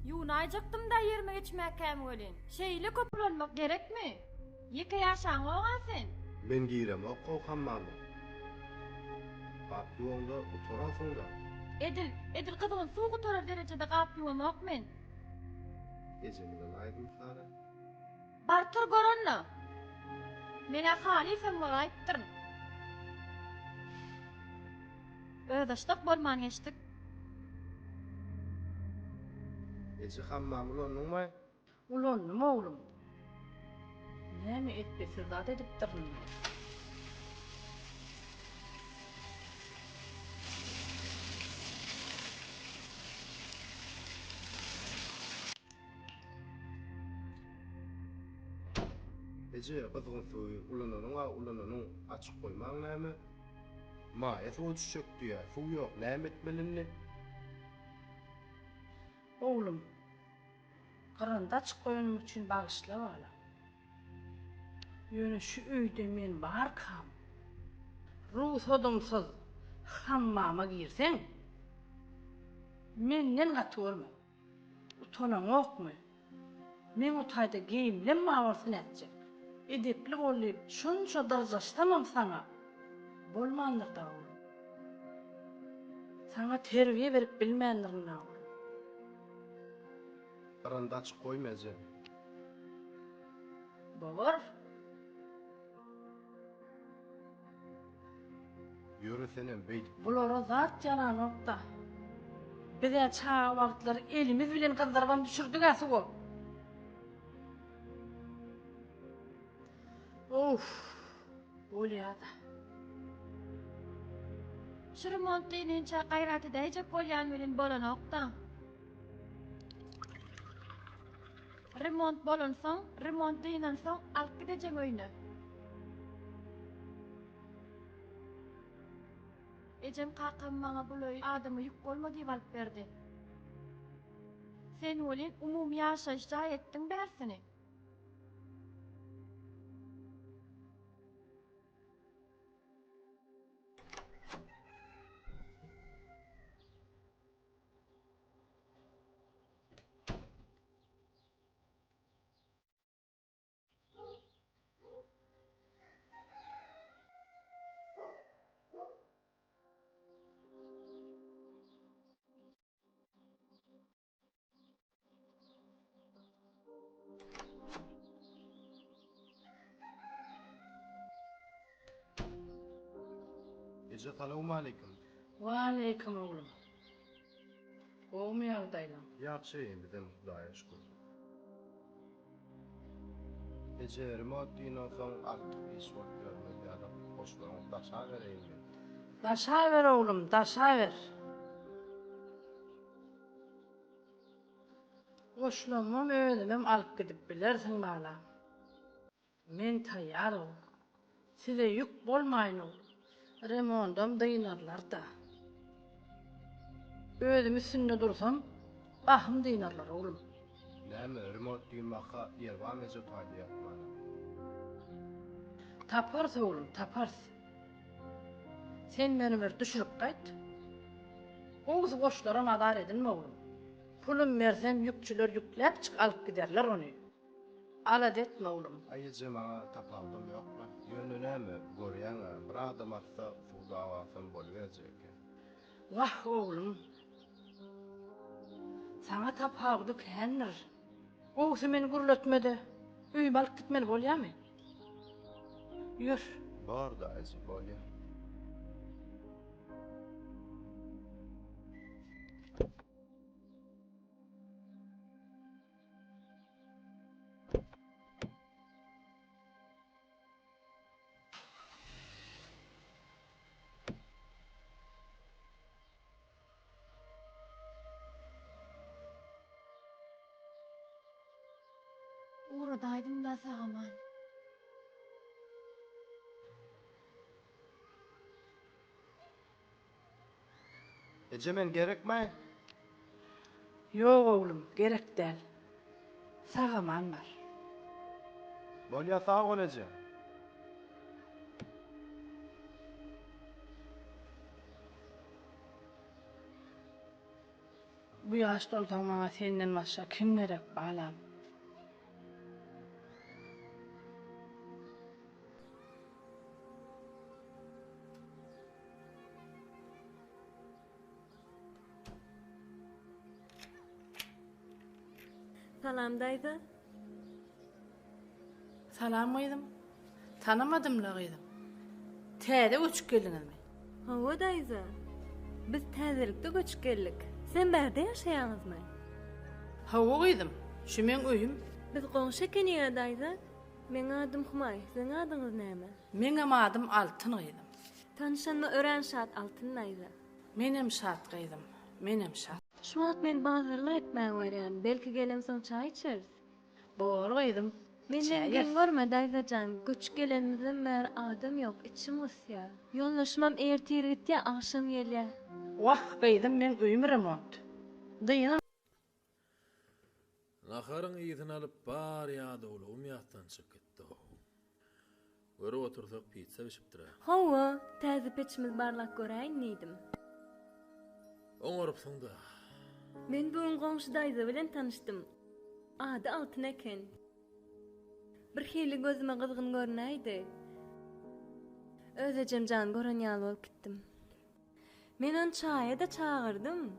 Ýuwnaýjakdym-da ýerime geçmäkäm welin. Şeýle köp ulanmak gerekmi? Ýeke ýaşaňok-a sen. Men giremok-ow hammama. Gap ýuwaňda gutaransyň-da. Edil, edil gyzgyn suw gutarar derejede gap ýuwamok men. Ejem bilen aýdym-sara. Bar tur gör onda. Men-ä halysam bolaýypdyryn. Özbaşdak bolman geçdik. Eje hammam ulandyňmy? Ulandym oglum. Näme etbesiz zat edipdirin men. Eje, gyzgyn suwy ulananyň-a ulananyň, açyk goýmaň näme? Maýa suwa düşjek diýýä, suw ýok, näme etmeli indi? Oglum, gyryndy açyk goýanym üçin bagyşla bala. Ýöne şu öýde men barkam, rugsadymsyz hammama girseň, menden gaty görme. Utanaňokmy? Meň o taýda geýimlem bar bolsa nätjek? Edepli bol diýip, şonça dyrjaşsamam saňa, bolmandyr-da oglum. Saňa terbiýe berip bilmändirin-dä oglum. Gyranda açyk goýma eje. Bor. Ýöre senem beýdip. Bulara zat ýaranok-da. Biz-ä çaga wagtlary elimiz bilen gyzdyrybam düşürdik-ä suwa. Uff, bolýa-da. Şu remont dynynça gaýrat edäýjek bolýan welin bolanok-da. Remont bolansoň, remont dynansoň alyp gidejeň öýüne. Ejem kakam maňa bul öýi adama ýük bolma diýip alyp berdi. Sen welin umumy ýaşaýyş jaý etdiň bärsini. Eje salowmaleýkim. Waleýkim oglum. Gowumy ýagdaýlaň? Ýagşy, bizem Hudaýa şükür. Eje, remont dynansoň artyk iş bolup ýörmez ýaly goşlaryňy daşabereýinmi? Daşaber oglum, daşaber. Goşlamam özümem alyp gidip bilersiň balam. Men taýýar ow. Size ýük bolmaýyn ow. Remondam dynarlar-da. Özüm üstünde dursam, bahym dynarlar oglum. Näme, remont dynmaka ýer barmy eje taýda ýatmana? Taparys oglum, taparys. Sen meni bir düşürip gaýt. Gowusy goşlaram azar edinme oglum. Pulum bersem ýükçüler ýükläpjik alyp giderler ony. Alada etme oglum. Aý eje maňa tapawudam ýokla. Ýöne näme, görýäň-ä, bir adam atsa suw dawasam boluberjek eken. Wah, oglum. Saňa tapawudy kändir. Gowusy meni gürletme-de, öýüme alyp gitmeli bolýamy? Ýör. Bor-da eje, bolýa. Ugradaýdym-da sag-aman. Eje men gerekmaý? Ýok oglum, gerek däl. Sag-aman bar. Bolýa sag bol eje. Bu ýaşda bolsaň maňa senden başga kim gerek balam. Salam daýza. Salam gyzym. Tanamadym-la gyzym. Täze göçüp geldiňizmi? Hawa daýza. Biz täzelikde göçüp geldik. Sizem bärde ýaşaýaňyzmy? Hawa gyzym. Şu meň öýüm. Biz goňşy ekenik-ä daýza. Meň adym Humaý. Siziň adyňyz näme? Meňem adym Altyn gyzym. Tanyşanyma örän şat Altyn daýza. Menem şat gyzym. Menem şat. Şu wagt men bazarlyk etmäge barýan. Belki gelemsoň çaý içeris. Bor gyzym. Menden geň görme daýza jan, göçüp gelenimizden bäri adam ýok, içim gysýar. Ýoldaşymam ertir gitýär, agşam gelýär. Wah, gyzym meň öýüm remont. Dynam. Naharyň ysyny alyp bar ýadawlygym ýatdan çykyp gitdi-ow. Görüp otursak pitsa bişipdir-ä. Hawa, täze peçimizi barlap göräýin diýdim. Oňarypsyň-da. Men bu gün goňşy daýza bilen tanyşdym. Ady Altyn eken. Birhili gözüme gyzgyn görünäýdi. Öz ejem jany gören ýaly bolup gitdim. Men ony çaýa-da çagyrdym.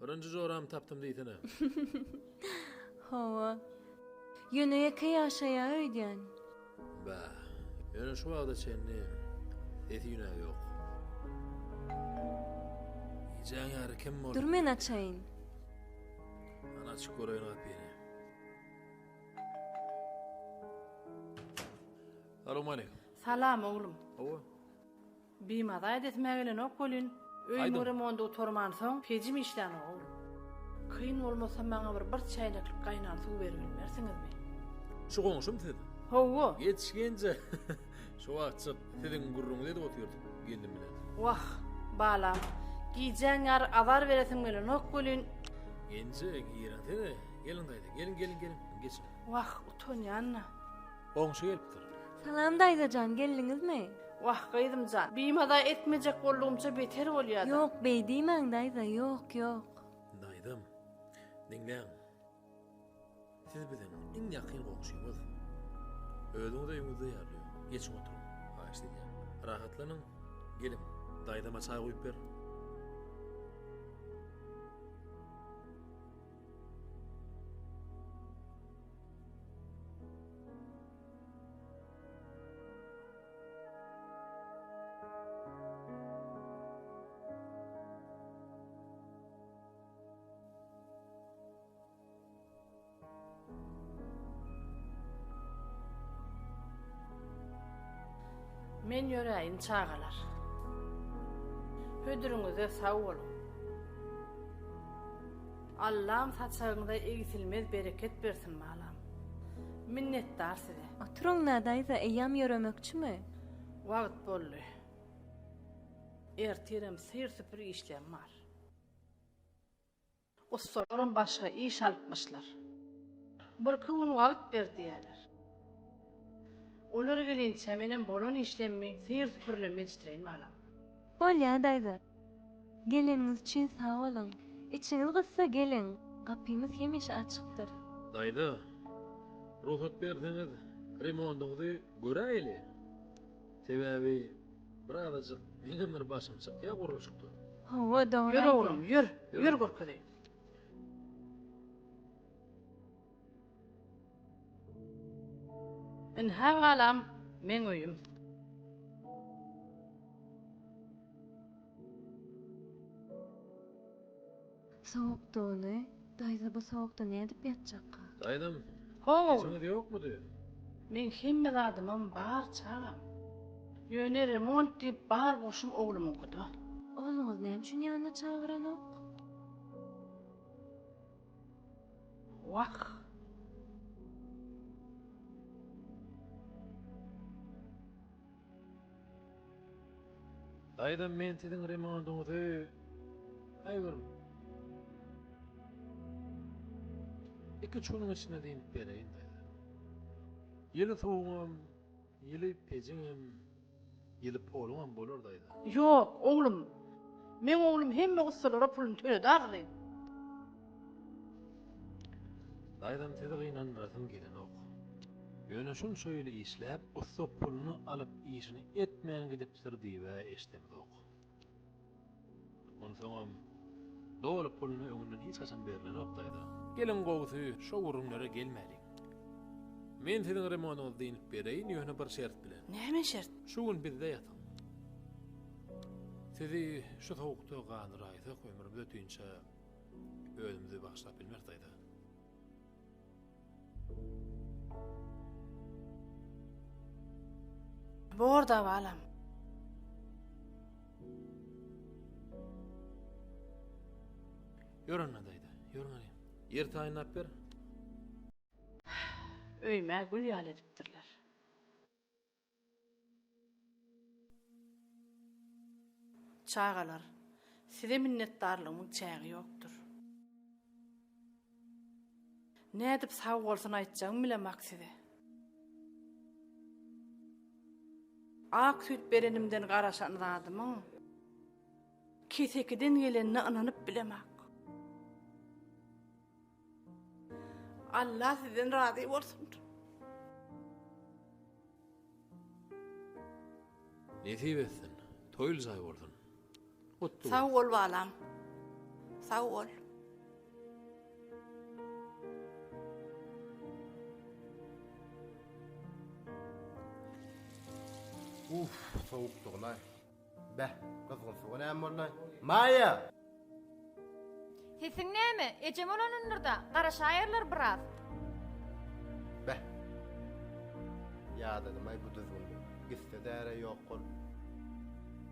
Birinji joramy tapdym diýsene. Hawa. Ýöne ýeke ýaşaýa öýdýän. Bäh. Ýöne şu wagta çenli sesi-ünä ýok. Gijäň ýary kim boldy? Dur men açaýyn. Hany açyp göreýin gapyny. Salowmaleýkim. Salam oglum. Hawa. Bimaza edesim-ä gelenok welin, öýümiň remondy gutarmansoň, pejim işlänok oglum. Kyn bolmasa maňa bir bir çäýneklik gaýnan suw beribilmersiňizmi? Şu goňşym siz? Hawa. Ýetiş genje. Şu wagtjyk siziň gürrüňizi edip otyrdyk gelnim bilen. Wah, balam, gijäň ýary azar beresim gelenok welin. Genje, gireňsene. Geliň daýza, geliň, geliň, geliň. Geçiň. Wah, utanýan-da. Goňşy gelipdir. Salam daýza jan, geldiňizmi? Wah gyzym jan, bimaza etmejek boldugymça beter bolýada. Ýok beý diýmäň daýza, ýok, ýok. Daýzam, diňläň. Siz biziň iň ýakyn goňşymyz. Özüňiz öýüňizde ýaly. Geçiň oturyň, haýyşt edýän. Rahatlanyň, geliň, daýzama çaý guýup ber. Men ýöräýin çagalar. Hödüriňize sag boluň. Allam saçagyňyza egsilmez bereket bersin balam. Minnetdar size. Oturyň-da daýza, eýýäm ýöremekçimi? Wagt boldy. Ertirem syr-süpür işlem bar. Ussalaram başga iş alypmyşlar. Birki gün wagt ber diýýärler. Olar gelinçä menem bolan işlemmi syr-süpürlemi ýetişdireýin balam. Bolýa daýza. Geleniňiz üçin sag boluň. Içiňiz gyssa geliň, gapymyz hemişe açykdyr. Daýza, rugsat berseňiz, remondyňyzy göräýeli. Sebäbi birazajyk meňem bir başym çykýar gurluşykdan. Hawa, dogry Ýör aýdýaň. oglum, ýör, ýör görkezeýin. Ynha balam, meň öýüm. Sowukdygyny, daýza bu sowukda nädip ýatjakka? Daýzam, How oglum. işiňiz ýokmudy? Meň hemme zadymam bar çagam. Ýöne remont diýip bar goşum oglumyňkyda. Ogluňyz näme üçin ýanyna çagyranok? Wah. Daýzam men siziň remondyňyzy aý bir iki-üç günüň içinde dynyp bereýin daýza. Ýyly suwuňam, ýyly pejiňem, ýyly poluňam bolar daýza. Ýok, oglum. Meň oglum hemme ussalara puluny töledi ahyryn. Daýzam sizi gynandyrasym gelenok. Ýöne şunça ýyl işläp, ussa puluny alyp işini etmän gidipdir diýib-ä eşdemzok. Onsoňam doly puluny öňünden hiç haçan berilenok daýza. Geliň gowusy şo gürrüňlere gelmäliň. Men siziň remontyňyzy dynyp bereýin ýöne bir şert bilen. Näme şert? Şu gün bizde ýatyň. Sizi şu sowukda gandyraýsak ömrümiz ötinçä özümizi bagyşlap bilmeris daýza. Bor-da balam. Ýör onda daýza, ýörüň hany. Ýer taýynlap ber. Öýüm-ä gül ýaly edipdirler. Çagalar, size minnetdarlygymyň çägi ýokdur. Nädip sag bolsun aýtjagymy bilemak size. Ak süýt berenimden garaşan zadymyň kesekiden gelenine ynanyp bilemak. Allah sizden razy bolsun. Nesip etsin. Toýly jaý bolsun. Gutly Sag bol balam. Sag bol. Uff, sowukdygynaý. Beh, gyzgyn suwa näme boldy? Maýa! Sesiň näme? Ejem olanyndyr-da, garaşaýarlar biraz. Beh. Ýadadym-aý bu düzgünden. Gitse däre ýok bol.